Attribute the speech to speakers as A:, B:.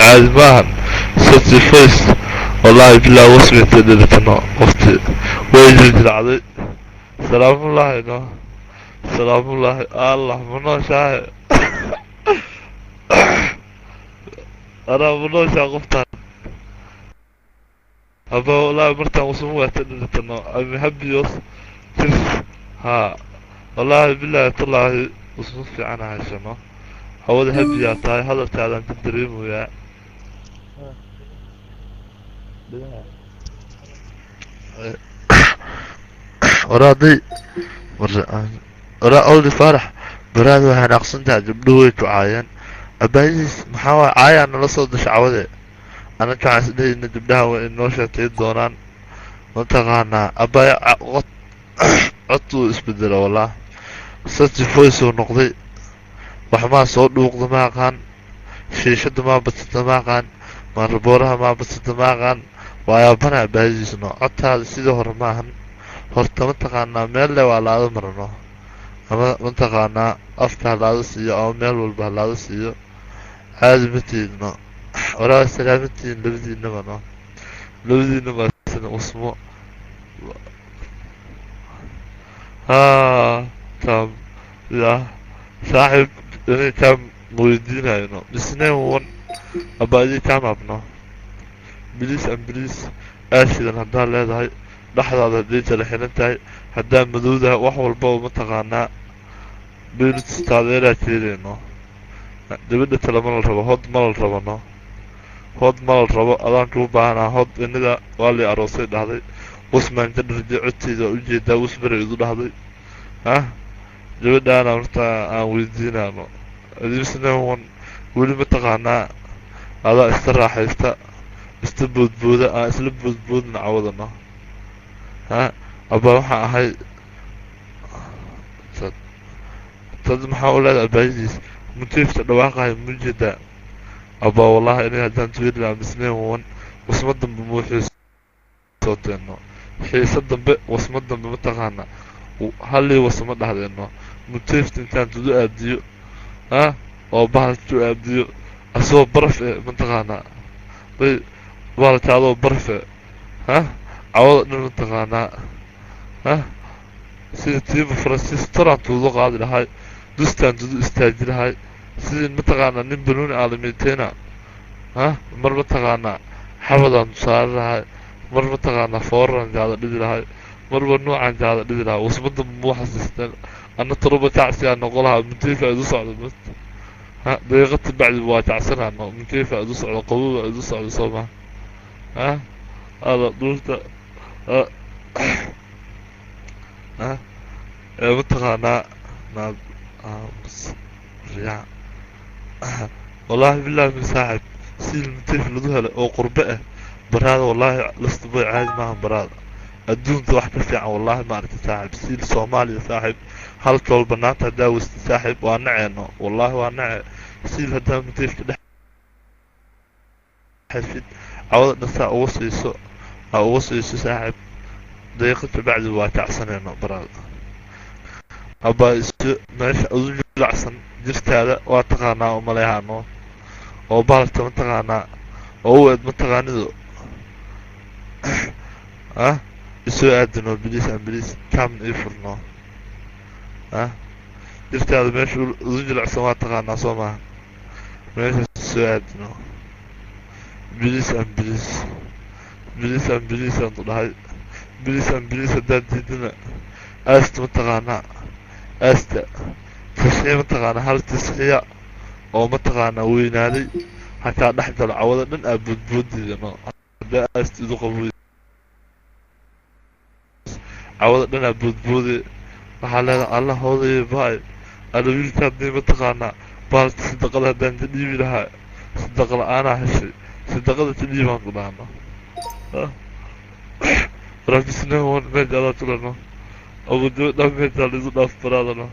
A: Caadi maahan. Soti face, wallaahi bilaa wasmita dhiritano qofti way jiljilacday. Salaamullaahi no, salaamullaahi. Allah, ma nooshahay? Anaa ma nooshaa qoftaan? Aba wallaahi martaan wasma waata dhiritano ami habiyos tir haa. Wallaahi bilaahi tallaahi wasma fiican haysano. Hawada habiyaa tahay, hadalkaadaan ka dareemayaa. Waraaday waraa Owli Faarax baraada waxay naaqsantahay, gabdhuhu way ku caayeen. Abaayadiis maxaa waay? Caayaa nala soo dasha cawade. Anaka waxaan isdhehayna gabdhaha way inoo sheetay doonaan, mataqaanaa. Abaaya cod codtuu isbedelo, wallah sati voice uu noqday. Wax maa soo dhuuqda ma aqaan, shiishada maa badsata ma aqaan, maarabooraha maa badsata ma aqaan. Waa yaabana abaayadiisno, codtaada sidii hore maahan. Horta mataqaanaa meel le waa laada marano, ama mataqaanaa afka halaada siiyo, ama meel walba halaada siiyo. Caadi ma tiidno. Waraa salaamantihiin labadiinaba no, labadiinaba sina usmo haa tam ya saaxib inay tam weydiinayno misneen wan abaadii tam abno bilis an bilis aashidan haddaad leedahay dhexdaada, hadday jala xiran tahay, haddaa madowdahay, wax walba oo mataqaanaa baynu taageeraa jeedayno. Dibadda tale ma la rabo, hod ma la rabano, hod ma la rabo. Adaan kuu baahanaa hod. Inida waa lii aroosay dhahday, wasmaan ka dharjay codteyda waa ujeedaa, wasmaray idu dhahday. Hah, gabadhaana horta aan weydiinaano adimisna wan weli mataqaanaa adaa ista raaxaysta, ista boodbooda, aan isla boodboodna cawadano. Ha abaa, waxaan ahay tad tad. Maxaa u leedahay abaayadiis mutiifta dhawaaqahay mujeedaa? Abaa wallahi inay haddaan tuwiri lahaa misneen wan wasma dambe muuxiisoo teenno xiise dambe, wasma dambe mataqaana hallii wasma dhahdeeno. Mutiifta intaan tudu aadiyo ha oo bahalka u aadiyo asagoo baraf e mataqaanaa bay bahalka adoo baraf e ha cawada dhan mataqaanaa ha sida tiiba Faransiis toraan tuudu qaadi lahay, dustaan tudu istaaji lahay, sidii mataqaanaa nin banuuni aalamiiteyna ha. Mar mataqaanaa xabadaan saari lahay, mar mataqaanaa fooraraan jaada dhidi lahay, marba nuucaan jaada dhidi lahaa. Wasmada muu xasiisteen anna taruba tacsi aan noqon lahaa. Mutiifa idu socda ha daqiiqata bacdi waa tacsanaano. Mutiifa idu socda, qabowa idu socda, soo maha? Ha ada dhulta ha ee mataqaanaa naad aamus riyaa. Wallaahi billahi min saaxib sidii mutiif lagu helay oo qurbe ah baraada. Wallaahi lastaboy caadi maaha baraada. Adduunka wax ka fiican wallaahi ma aragta saaxib. Siil Soomaaliya saaxib hal tool banaanta haddaa weysta saaxib waa naceeno, wallaahi waa nace. Siil haddaa mutiifka dhex xeshid cawada dhan saa uga siiso, aa uga siiso saaxib, daqiiqad kabacdi waa kacsanayno baraada. Abbaa isu meesha udu jilacsan jirtaada waa taqaanaa umaleyaano oo bahalta mataqaanaa oo u eed mataqaanidu ah isoo aadino biliis an biliis kaamna ii furno. Ah jirtaada meesha udu jilicsan waa taqaanaa, soo maaha? Meeshaas isoo aadino biliis an biliis, biliis an biliis aan ku dhahay, biliis an biliis. Haddaad diidana aasta mataqaanaa aasta tasxiya mataqaanaa hal tasxiya oo mataqaanaa weynaaday hataa dhex galo cawada dhan aa boodboodiidano. Haddaa aasta idu qaboy cawada dhan aa boodboode, waxaa leedahay alla hoodayo baay alla wiilka haddii mataqaanaa baalta sadaqada haddaan ka dhiibi lahaa, sadaqa la-aanaa heshay, sadaqada ka dhiibaan ku dhahno. Raabisnawan meja adaa tulano abu daba dhan meja laisu dhaaf baraadano.